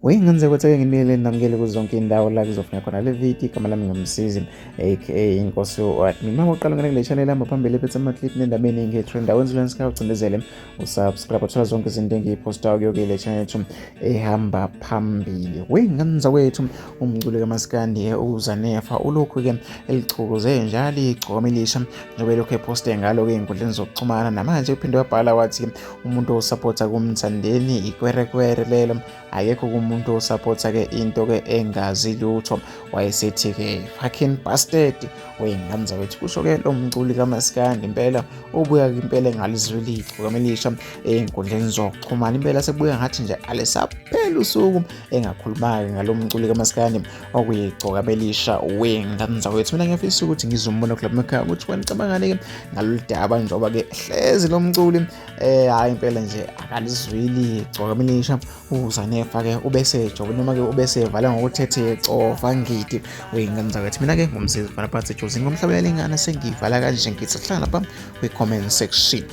Uyingenze ukuthi-ke nginibingelele namukele kuzo zonke iy'ndawo la kuzofika khona le video. Igama lami ngumsizi aka Inkosi u-Admin. Uma uqala ungena kule channel, hamba phambili ephethe ama-clip nendaba eningi etrend. Awenze lona sikhawu ucindezele usubscribe, uthola zonke izinto engiyiphostayo kuyo kule channel yethu ehamba phambili. Wey'ngane zakwethu, umculi kamaskandi uZanefa ulokhu-ke elichukuze njalo igcokama elisha njengoba elokhu ephoste ngalo-ke ey'nkundleni zokuxhumana. Namanje uphinde wabhala wathi umuntu osapotha kuMthandeni ikwerekwere lelo, akekho kumuntu osapotha ke into ke engazi lutho. Wayesethi ke fucking bastard wey'ngane zakwethu, kusho ke lo mculi kamaskandi. Impela ubuya impela engalizweli igcokama elisha ey'nkundleni zokuxhumana. Impela sebuya ngathi nje alisaphela usuku engakhulumaki ngalo mculi kamaskandi okuyigcokama elisha wey'ngane zakwethu. Mina ngiyafisa ukuthi ngizombona kulapha emakhaya ukuthi wena ucabangani-ke ngalolu daba, njengoba-ke hlezi lo mculi hhayi impela nje akalizwili igcokama elisha uZanefa ke ubese jobe noma ke ubese evala ngokuthethe cofa ngidi wey'ngane zakwethu. Mina-ke ngumsizi fana phansi ejozini ngomhlaba yalingana, sengiyivala kanje ngithi sihlala lapha kwi-comment section.